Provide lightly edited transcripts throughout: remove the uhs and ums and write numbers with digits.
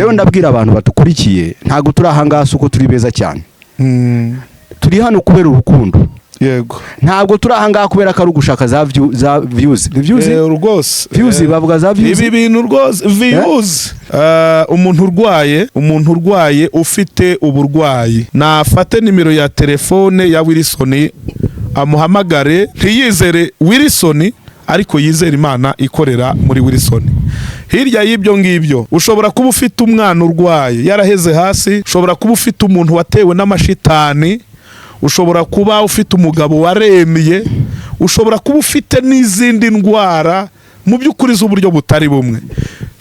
Rero ndabwira abantu badukurikiye, ntabwo turi ahangaha si uko turi beza cyane. Turi hano kubera urukundo. Ntabwo turi ahangaha kubera ko ari ugushaka za views. Ni views? Rwose. Views, bavuga za views. Ibi bintu rwose, views. Umuntu urwaye ufite uburwayi nafate nimero ya telefone ya Wilson amuhamagare. Ntiyizere Wilson, ariko yizere Imana ikorera muri Wilson. Hirya y'ibyo ngibyo, ushobora kuba ufite umwana urwaye yaraheze hasi, ushobora kuba ufite umuntu watewe n'amashitani, ushobora kuba ufite umugabo waremye, ushobora kuba ufite n'izindi ndwara mu by'ukuri z'uburyo butari bumwe.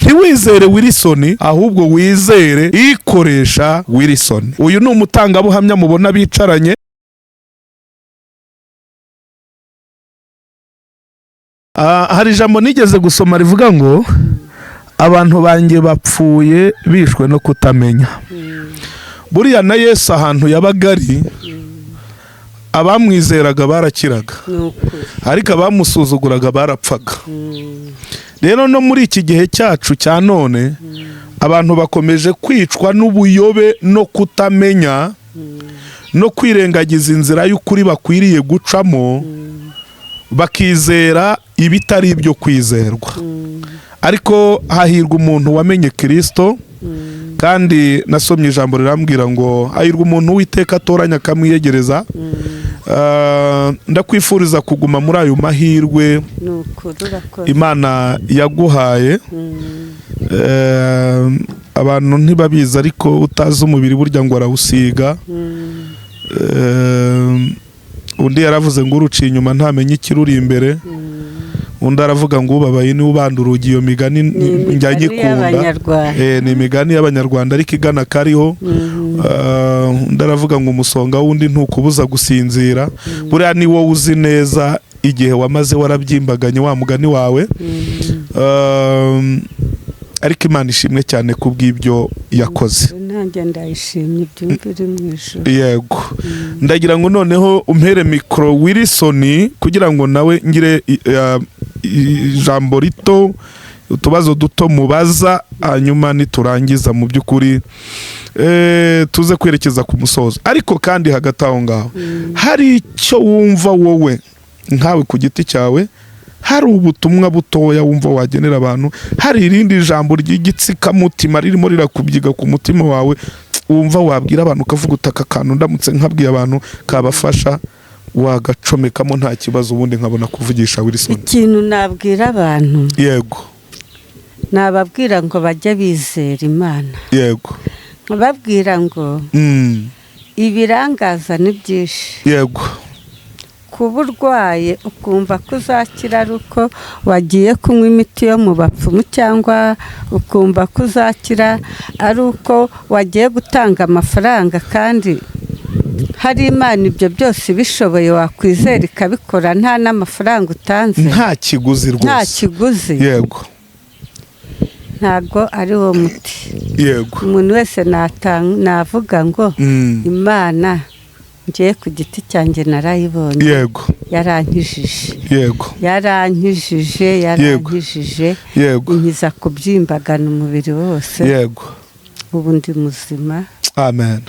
Ntiwizere Wilson, ahubwo wizere ikoresha Wilson. Uyu ni umutangabuhamya mubona bicaranye. Hari ijambo nigeze gusoma rivuga ngo abantu banjye bapfuye bishwe no kutamenya. Buriya na Yesu ahantu yabaga ari, abamwizeraga barakiraga, Ni ukuri. ariko abamusuzuguraga barapfaga. Rero no muri iki gihe cyacu cya none, abantu bakomeje kwicwa n'ubuyobe no kutamenya no kwirengagiza inzira y'ukuri bakwiriye gucamo, bakizera ibitari ibyo kwizerwa. Ariko hahirwa umuntu wamenye Kirisito. Kandi nasomye ijambo rirambwira ngo hahirwa umuntu Uwiteka atoranya akamwiyegereza. Ndakwifuriza kuguma muri ayo mahirwe Ni ukuri, urakoze. Imana yaguhaye. Abantu ntibabizi, ariko utazi umubiri burya ngo arawusiga. Undi yaravuze ngo uruciye inyuma ntamenye ikiruri imbere. Undi aravuga ngo ubabaye niwe ubanda urugi. Iyo migani Ni njya imigani nyikunda. y'Abanyarwanda. Ni imigani y'Abanyarwanda, ariko igana kariho. Undi aravuga ngo umusonga w'undi ntukubuza gusinzira. Buriya ni wowe uzi neza igihe wamaze warabyimbaganye wa mugani wawe. Ariko Imana ishimwe cyane kubw'ibyo yakoze. Nanjye ndayishimye, ibyumva iri mu ijuru. Yego, ndagira ngo noneho umpere mikoro Wilson kugira ngo nawe ngire ijambo rito, utubazo duto mubaza, hanyuma niturangiza mu by'ukuri tuze kwerekeza ku musozo. Ariko kandi hagati aho ngaho, hari icyo wumva wowe nkawe ku giti cyawe, hari ubutumwa butoya wumva wagenera abantu, hari irindi jambo ry'igitsikamutima ririmo rirakubyiga ku mutima wawe wumva wabwira abantu, ukavuga utaka akantu ndamutse nkabwiye abantu kabafasha, wagacomekamo nta kibazo, ubundi nkabona kuvugisha Wilson. Ikintu nabwira abantu, nababwira ngo bajye bizera Imana. Nkababwira ngo ibirangaza ni byinshi. Kuba urwaye ukumva ko uzakira ari uko wagiye kunywa imiti yo mu bapfumu, cyangwa ukumva ko uzakira ari uko wagiye gutanga amafaranga, kandi hari Imana ibyo byose ibishoboye, wakwizera ikabikora nta n'amafaranga utanze. Nta kiguzi Nta rwose. kiguzi. Ntabwo ari wo muti. Umuntu wese navuga ngo Imana ngiye ku giti cyanjye narayibonye. Yarankijije. Yarankijije, yarankijije. Inkiza kubyimbagana umubiri wose. Ubu ndi muzima. Amen.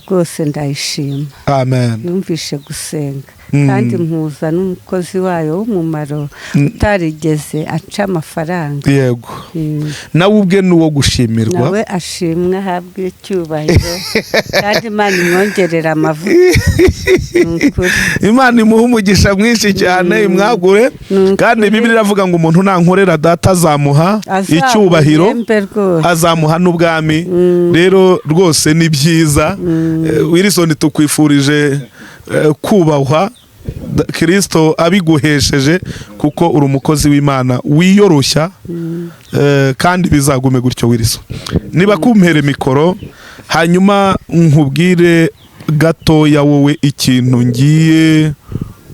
Rwose ndayishima. Amen. Yumvishe gusenga. Kandi mpuza n'umukozi wayo w'umumaro utarigeze aca amafaranga. Nawe ubwe ni uwo gushimirwa. Nawe ashimwe, ahabwe icyubahiro, kandi Imana imwongerera amavuta, ni ukuri. Imana imuhe umugisha mwinshi cyane, imwagure. Ni ukuri. Kandi Bibiliya iravuga ngo umuntu nankorera Data azamuha icyubahiro, Azamuhembe rwose. azamuha n'ubwami. Rero rwose ni byiza. Wilson, tukwifurije kubahwa Kirisito abiguhesheje, kuko uri umukozi w'Imana wiyoroshya, kandi bizagume gutyo. Wilson, niba kumpere mikoro, hanyuma nkubwire gatoya wowe ikintu ngiye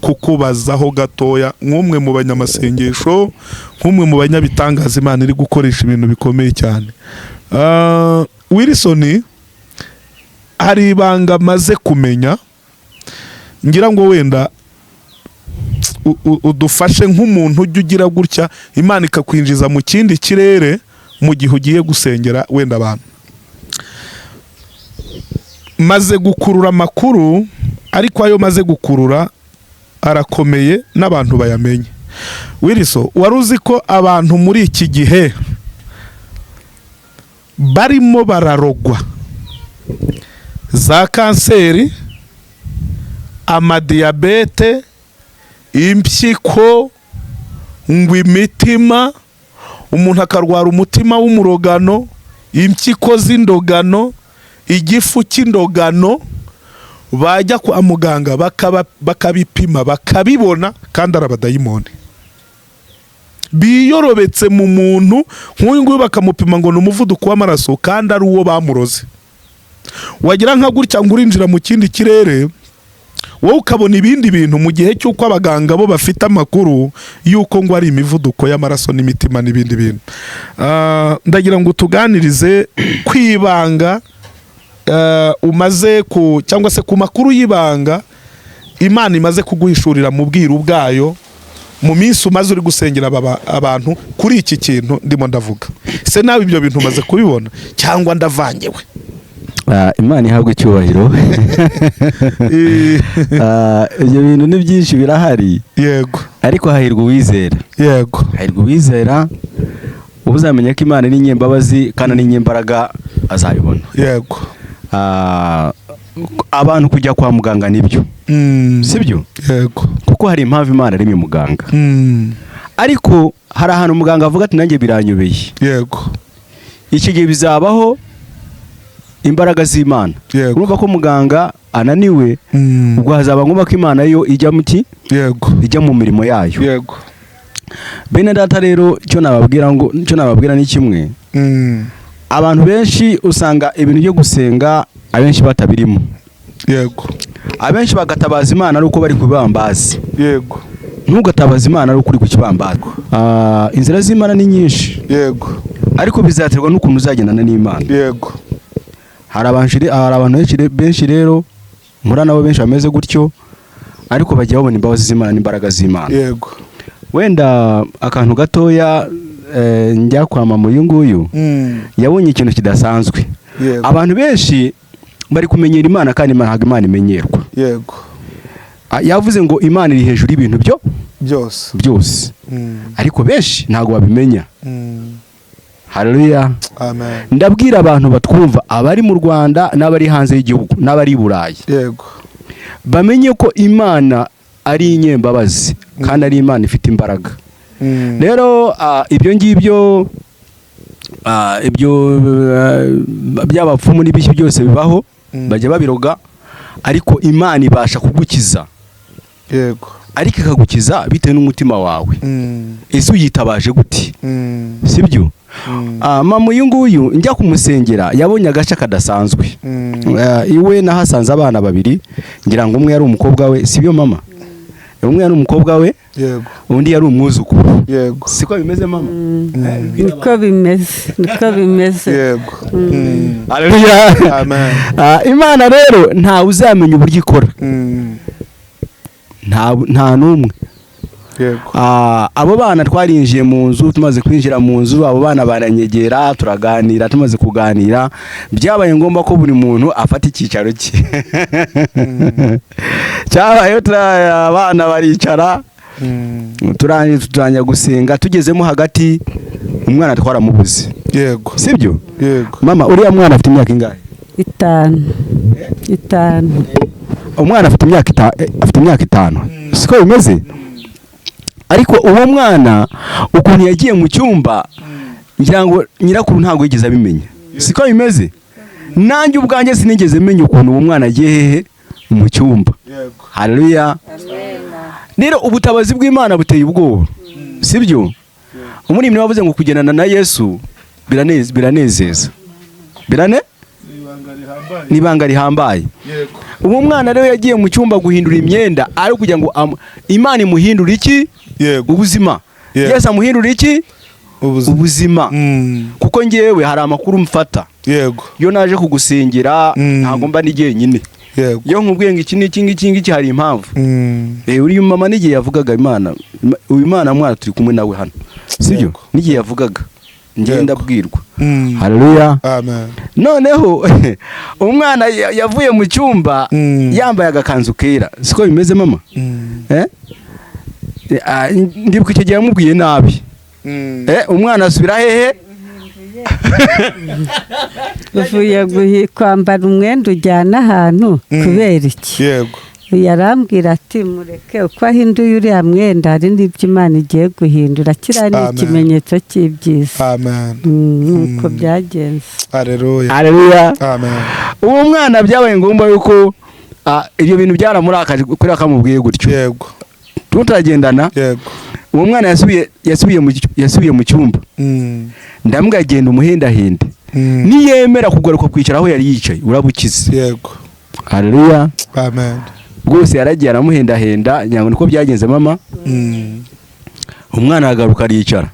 kukubazaho gatoya, nk'umwe mu banyamasengesho, nk'umwe mu banyabitangaza Imana iri gukoresha ibintu bikomeye cyane. Wilson, hari ibanga amaze kumenya, ngira ngo wenda udufashe nk'umuntu ujya ugira gutya Imana ikakwinjiza mu kindi kirere. Mu gihe ugiye gusengera wenda abantu, maze gukurura amakuru, ariko ayo maze gukurura arakomeye n'abantu bayamenye. Wilson, wari uzi ko abantu muri iki gihe barimo bararogwa za kanseri, amadiyabete, impyiko, ngo imitima, umuntu akarwara umutima w'umurogano, impyiko z'indogano, igifu cy'indogano, bajya kwa muganga bakabipima bakabibona, kandi ari abadayimoni biyorobetse mu muntu nk'uyu nguyu, bakamupima ngo ni umuvuduko w'amaraso kandi ari uwo bamuroze? Wagira nka gutya ngo urinjira mu kindi kirere, wowe ukabona ibindi bintu, mu gihe cy'uko abaganga bo bafite amakuru y'uko ngo ari imivuduko y'amaraso n'imitima n'ibindi bintu. Ndagira ngo tuganirize ku ibanga umaze ku, cyangwa se ku makuru y'ibanga Imana imaze kuguhishurira mu bwiru bwayo mu minsi umaze uri gusengera abantu kuri iki kintu ndimo ndavuga. Se nawe ibyo bintu umaze kubibona cyangwa ndavangiwe? Imana ihabwe icyubahiro. Ibyo bintu ni byinshi, birahari. Ariko hahirwa uwizera. Hahirwa uwizera. Uba uzamenya ko Imana ari inyembabazi kandi ari inyembaraga, azabibona. Abantu kujya kwa muganga nibyo, sibyo? Yego. Kuko hari impamvu Imana aremye muganga. Ariko hari ahantu muganga avuga ati: "Nanjye biranyobeye." Iki gihe bizabaho imbaraga z'Imana. Urumva ko muganga ananiwe, ubwo hazaba ngombwa ko Imana yo ijya mu ki? Ijya mu mirimo yayo. Bene data rero, icyo nababwira ni kimwe. Abantu benshi usanga ibintu byo gusenga abenshi batabirimo. Abenshi bagatabaza Imana ari uko bari ku bibambazi. Ntugatabaze Imana ari uko uri ku kibambazi. Inzira z'Imana ni nyinshi, ariko bizaterwa n'ukuntu uzagendana n'Imana. Hari abantu benshi rero mpura nabo, benshi bameze gutyo, ariko bajya babona imbabazi z'Imana n'imbaraga z'Imana. Wenda akantu gatoya, njya kwa mama uyu nguyu, yabonye ikintu kidasanzwe. Abantu benshi bari kumenyera Imana, kandi Imana ntabwo Imana imenyerwa. Yavuze ngo Imana iri hejuru y'ibintu byo byose. Byose. Ariko benshi ntabwo babimenya. Haleluya. Amen. Ndabwira abantu batwumva, abari mu Rwanda n'abari hanze y'igihugu n'abari i Burayi, bamenye ko Imana ari inyembabazi kandi ari Imana ifite imbaraga. Rero ibyo ngibyo, ibyo by'abapfumu n'ibiki byose bibaho, bajya babiroga, ariko Imana ibasha kugukiza, ariko ikagukiza bitewe n'umutima wawe. Ese uyitabaje gute? Sibyo? Mama uyu nguyu njya kumusengera yabonye agace kadasanzwe. Iwe nahasanze abana babiri, ngira ngo umwe yari umukobwa we, sibyo mama? Umwe yari umukobwa we, undi yari umwuzukuru. Siko bimeze, mama? Niko bimeze, niko bimeze. Haleluya. Amen. Imana rero ntawe uzamenya uburyo ikora, nta n'umwe. Abo bana twarinjiye mu nzu, tumaze kwinjira mu nzu abo bana baranyegera, turaganira. Tumaze kuganira byabaye ngombwa ko buri muntu afata icyicaro cye. Cyabayeho, abana baricara, turangije tutangira gusenga. Tugezemo hagati umwana twaramubuze. Sibyo? Yego. Mama, uriya mwana afite imyaka ingahe? 5, 5. Umwana afite imyaka 5, siko bimeze? Ariko uwo mwana ukuntu yagiye mu cyumba, ngira ngo nyirakuru ntabwo yigeze abimenya, siko bimeze? Nanjye ubwanjye sinigeze menya ukuntu uwo mwana agiye hehe mu cyumba. Haleluya. Rero ubutabazi bw'Imana buteye ubwoba, sibyo? Umuririmbyi wavuze ngo kugendana na Yesu biranezeza, birane Ibanga rihambaye. Ni ibanga rihambaye. Uwo mwana rero yagiye mu cyumba guhindura imyenda, ari kugira ngo Imana imuhindure iki? Ubuzima. Yesu amuhindura iki? Ubuzima. Ubuzima. Kuko ngewe hari amakuru mfata. Iyo naje kugusengera, ntabwo mba ni jyenyine. Iyo nkubwiye ngo iki n'iki ngiki ngiki, hari impamvu. Uriya mama n'igihe yavugaga Imana, uyu mwana mwana turi kumwe nawe hano, sibyo? Yego. N'igihe yavugaga Ngenda abwirwa. Haleluya. Amen. Noneho umwana yavuye mu cyumba yambaye agakanzu kera, siko bimeze mama? Ndibuka icyo gihe yamubwiye nabi. Umwana asubira hehe? Uvuye kwambara umwenda ujyana ahantu kubera iki? Yego. Yarambwira ati mureke uko ahinduye uriya mwenda hari n'ibyo Imana igiye guhindura, kiriya ni ikimenyetso cy'ibyiza. Amen. Nuko byagenze. Haleluya. Haleluya. Amen. Uwo mwana byabaye ngombwa yuko ibyo bintu byaramurakaje kuri akamubwiye gutyo. Yego. Tutagendana. Yego. Uwo mwana yasubiye mu cyumba. Ndambwira agenda umuhendahende. Niyemera kugaruka kwicara aho yari yicaye urabukize. Yego. Haleluya. Amen. Rwose yaragiye aramuhendahenda, nyango niko byagenze mama. Umwana aragaruka aricara.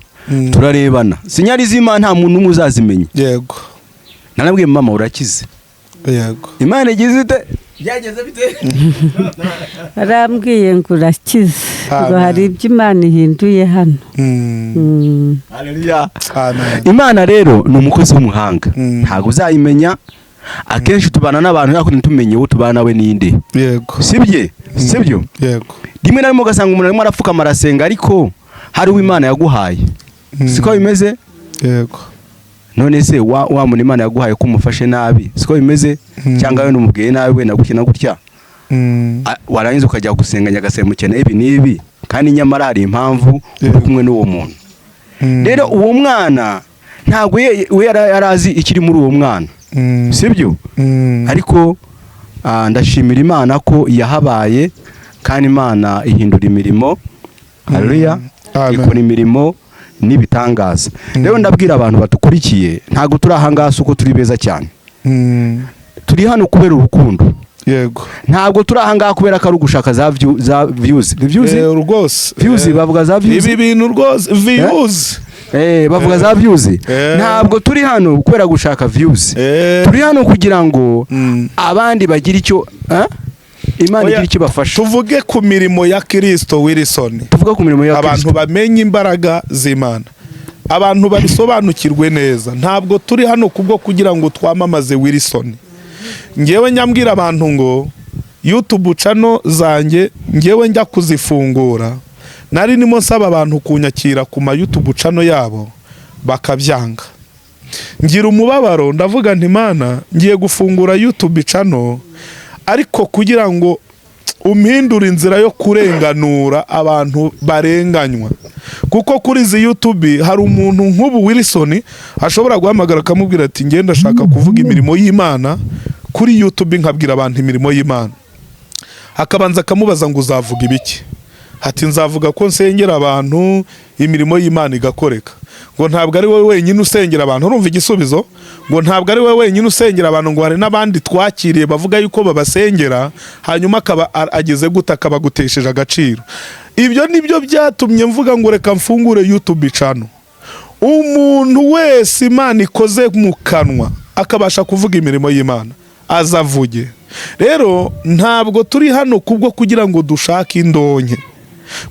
Turarebana. Sinyari z'Imana nta muntu umwe uzazimenya. Yego. Narabwiye mama urakize. Yego. Imana igize ite? Byageze bite? Arambwiye ngo urakize. Ngo hari ibyo Imana ihinduye hano. Haleluya. Amen. Imana rero ni umukozi w'umuhanga. Ntago uzayimenya. Akenshi tubana n'abantu ariko ntitumenye uwo tubana we ninde. Yego. Sibye? Sibyo? Yego. Rimwe na rimwe ugasanga umuntu arimo arapfukama arasenga ariko hari uwo Imana yaguhaye. Siko bimeze? Yego. None se wa muntu Imana yaguhaye ko umufashe nabi, siko bimeze? Cyangwa we numubwiye nabi we na gutya na gutya. Warangiza ukajya gusenga Nyagasani mukeneye ibi n'ibi, kandi nyamara hari impamvu uri kumwe n'uwo muntu. Rero uwo mwana ntabwo we yarazi ikiri muri uwo mwana. Sibyo? Ariko ndashimira Imana ko yahabaye, kandi Imana ihindura imirimo. Haleluya. Ikora imirimo n'ibitangaza. Rero ndabwira abantu batukurikiye, ntago turi aha ngaha uko turi beza cyane. Turi hano kubera urukundo. Yego. Ntabwo turi aha ngaha kubera ko ari ugushaka za views. Views? Rwose. Views bavuga za views. Ibi bintu rwose views. Bavuga za views. Ntabwo turi hano kubera gushaka views. Turi hano kugira ngo abandi bagira icyo Imana igira icyo bafasha. Tuvuge ku mirimo ya Kristo Wilson. Tuvuge ku mirimo ya Kristo. Abantu bamenye imbaraga z'Imana. Abantu babisobanukirwe neza. Ntabwo turi hano kubwo kugira ngo twamamaze Wilson. Ngewe nyambwira abantu ngo YouTube channel zanjye ngewe njya kuzifungura. Nari nimo nsaba abantu kunyakira ku ma YouTube channel yabo bakabyanga. Ngira umubabaro ndavuga nti Mana ngiye gufungura YouTube channel ariko kugira ngo umpindure inzira yo kurenganura abantu barenganywa. Kuko kuri izi YouTube hari umuntu nk'ubu Wilson ashobora guhamagara akamubwira ati ngenda ndashaka kuvuga imirimo y'Imana kuri YouTube, nkabwira abantu imirimo y'Imana. Akabanza akamubaza ngo uzavuga ibiki? Ati nzavuga ko nsengera abantu imirimo y'Imana igakoreka. Ngo ntabwo ari wowe wenyine usengera abantu. Urumva igisubizo? Ngo ntabwo ari wowe wenyine usengera abantu, ngo hari n'abandi twakiriye bavuga yuko babasengera, hanyuma akaba ageze gute akabagutesheje agaciro. Ibyo nibyo byatumye mvuga ngo reka mfungure YouTube channel. Umuntu wese Imana ikoze mu kanwa akabasha kuvuga imirimo y'Imana azavuge. Rero ntabwo turi hano kubwo kugira ngo dushake indonke.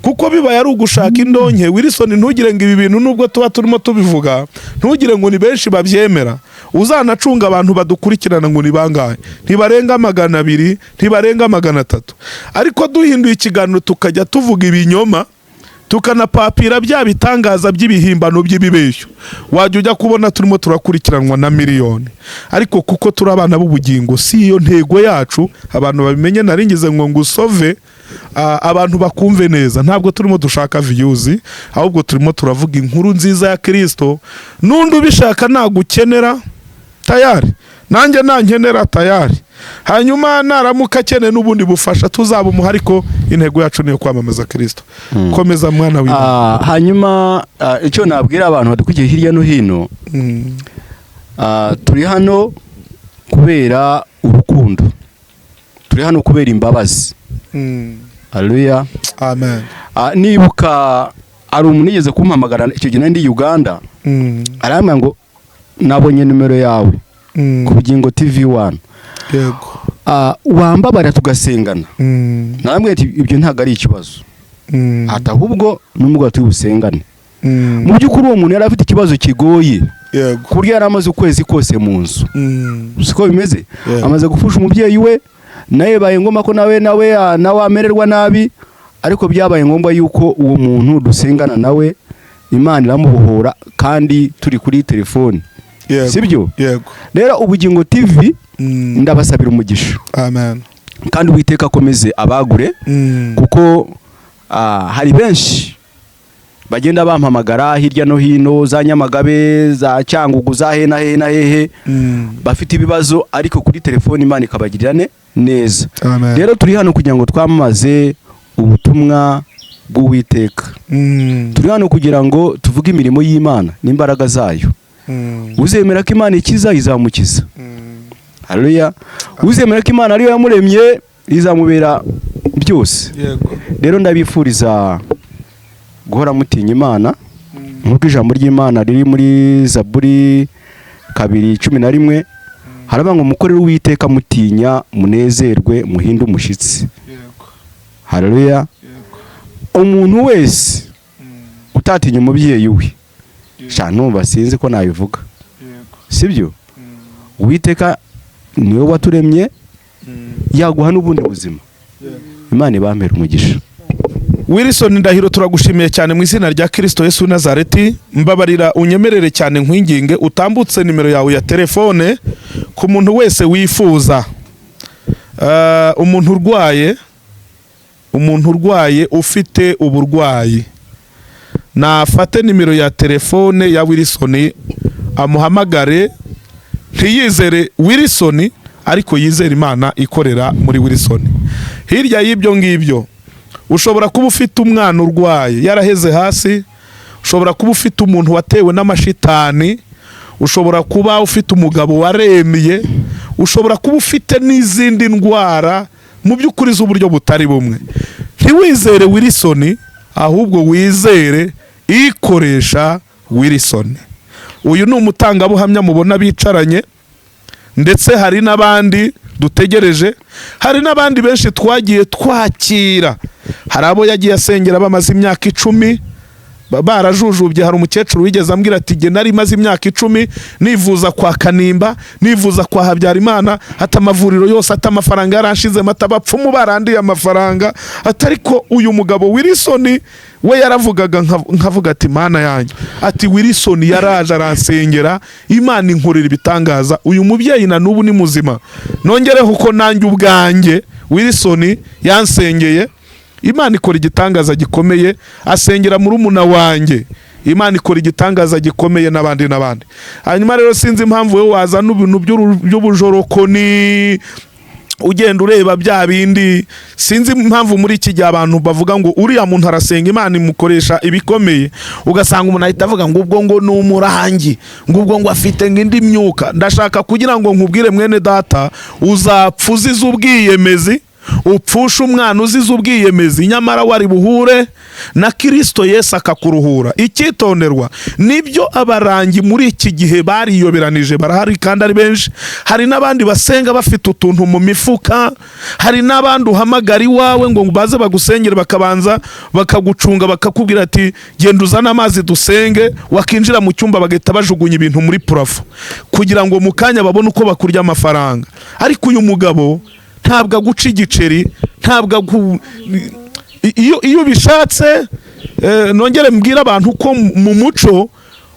Kuko bibaye ari ugushaka indonke, Wilson ntugire ngo ibi bintu nubwo tuba turimo tubivuga, ntugire ngo ni benshi babyemera. Uzanacunga abantu badukurikirana ngo ni bangahe? Ntibarenga 200, ntibarenga 300. Ariko duhinduye ikiganiro tukajya tuvuga ibinyoma, tukanapapira bya bitangaza by'ibihimbano by'ibibeshyo, wajya ujya kubona turimo turakurikiranwa na miliyoni. Ariko kuko turi abana b'ubugingo, si iyo ntego yacu. Abantu babimenye, naringize ngo ngusove abantu bakumve neza. Ntabwo turimo dushaka views, ahubwo turimo turavuga inkuru nziza ya Kristo. Nundi ubishaka nagukenera tayari, nanjye nankenera tayari, hanyuma naramuka akeneye n'ubundi bufasha tuzabumuha, ariko intego yacu niyo kwamamaza Kristo. Komeza mwana w'Imana. Hanyuma icyo nabwira abantu badukurikiye hirya no hino, turi hano kubera urukundo, turi hano kubera imbabazi. Haleluya. Amen. Nibuka ari umuntu yigeze kumpamagara icyo gihe ndi Uganda, arambwira ngo nabonye nimero yawe ku Bugingo TV 1. Yego. Wambabara tugasengana. Narambwira ati ibyo ntabwo ari ikibazo. Ati ahubwo n'umugabo turi busengane. Mu by'ukuri uwo muntu yari afite ikibazo kigoye, ku buryo yari amaze ukwezi kose mu nzu. Siko bimeze? Amaze gupfusha umubyeyi we, nawe bibaye ngombwa ko nawe amererwa nabi, ariko byabaye ngombwa yuko uwo muntu dusengana nawe, Imana iramubohora, kandi turi kuri telefoni. Sibyo? Yego. Rero Ubugingo TV, ndabasabira umugisha. Amen. Kandi Uwiteka akomeze abagure, kuko hari benshi bagenda bampamagara hirya no hino, za Nyamagabe, za Cyangugu, za he na he na hehe, bafite ibibazo, ariko kuri telefoni Imana ikabagirira neza. Amen. Rero turi hano kugira ngo twamamaze ubutumwa bw'Uwiteka. Turi hano kugira ngo tuvuge imirimo y'Imana n'imbaraga zayo. Uzemera ko Imana ikiza, izamukiza. Haleluya! Uzemera ko Imana ariyo yamuremye, izamubera byose. Rero ndabifuriza guhora mutinya Imana, nk'uko ijambo ry'Imana riri muri Zaburi 2:11, haravuga ngo: "Mukorere Uwiteka mutinya, munezerwe, muhinde umushyitsi." Haleluya! Umuntu wese utatinya umubyeyi we, sha numva sinzi ko nabivuga. Sibyo? Uwiteka niwe waturemye, yaguha n'ubundi buzima. Imana ibampere umugisha. Wilson Ndahiro, turagushimiye cyane mu izina rya Kristo Yesu w'i Nazareti. Mbabarira unyemerere cyane nkwinginge utambutse nimero yawe ya telefone ku muntu wese wifuza. Umuntu urwaye ufite uburwayi nafate nimero ya telefone ya Wilson amuhamagare. Ntiyizere Wilson, ariko yizere Imana ikorera muri Wilson. Hirya y'ibyo ngibyo, ushobora kuba ufite umwana urwaye yaraheze hasi, ushobora kuba ufite umuntu watewe n'amashitani, ushobora kuba ufite umugabo waremye, ushobora kuba ufite n'izindi ndwara mu by'ukuri z'uburyo butari bumwe. Ntiwizere Wilson, ahubwo wizere ikoresha Wilson. Uyu ni umutangabuhamya mubona bicaranye, ndetse hari n'abandi dutegereje, hari n'abandi benshi twagiye twakira. Hari abo yagiye asengera bamaze imyaka 10 barajujubye. Hari umukecuru wigeze ambwira ati: "Jye nari maze imyaka 10 nivuza kwa Kanimba, nivuza kwa Habyarimana, ati amavuriro yose, ati amafaranga yaranshizemo, ati abapfumu barandiye amafaranga, ati ariko uyu mugabo Wilson we yaravugaga nkavuga ati Mana yanjye, ati Wilson yaraje aransengera, Imana inkorera ibitangaza." Uyu mubyeyi na n'ubu ni muzima. Nongereho ko nanjye ubwanjye Wilson yansengeye, Imana ikora igitangaza gikomeye, asengera murumuna wanjye, Imana ikora igitangaza gikomeye, n'abandi n'abandi. Hanyuma rero sinzi impamvu wowe wazana ibintu by'ubujorokoni, ugenda ureba bya bindi. Sinzi impamvu muri iki gihe abantu bavuga ngo uriya muntu arasenga, Imana imukoresha ibikomeye, ugasanga umuntu ahita avuga ngo ubwo ngo ni umurangi, ngo ubwo ngo afite ngo indi myuka. Ndashaka kugira ngo nkubwire, mwene data, uzapfa uzize ubwiyemezi, upfusha umwana uzize ubwiyemezi, nyamara wari buhure na Kirisito Yesu akakuruhura. Icyitonderwa nibyo, abarangi muri iki gihe bariyoberanije, barahari kandi ari benshi. Hari n'abandi basenga bafite utuntu mu mifuka, hari n'abandi uhamagara iwawe ngo baze bagusengere, bakabanza bakagucunga, bakakubwira ati: "Genda uzane amazi dusenge." Wakinjira mu cyumba bagahita bajugunya ibintu muri plafond kugira ngo mu kanya babone uko bakurya amafaranga. Ariko uyu mugabo ntabwo aguca igiceri, ntabwo agu iyo ubishatse. Nongere mbwire abantu ko mu muco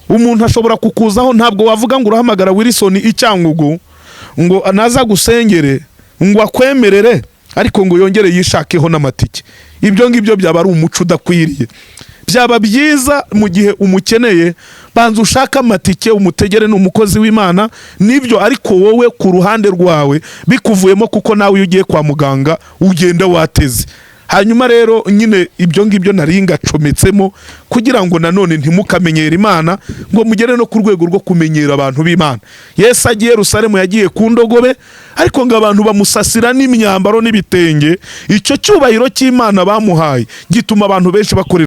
umuntu ashobora kukuzaho. Ntabwo wavuga ngo urahamagara Wilson i Cyangugu ngo naza gusengere, ngo akwemerere, ariko ngo yongere yishakeho n'amatike. Ibyo ngibyo byaba ari umuco udakwiriye. Byaba byiza mu gihe umukeneye, banza ushake amatike umutegere, ni umukozi w'Imana nibyo, ariko wowe ku ruhande rwawe bikuvuyemo, kuko nawe iyo ugiye kwa muganga ugenda wateze. Hanyuma rero nyine ibyo ngibyo nari ngacometsemo kugira ngo nanone ntimukamenyere Imana ngo mugere no ku rwego rwo kumenyera abantu b'Imana. Yesu agiye Yerusalemu yagiye ku ndogobe, ariko ngo abantu bamusasira n'imyambaro n'ibitenge. Icyo cyubahiro cy'Imana bamuhaye gituma abantu benshi bakorera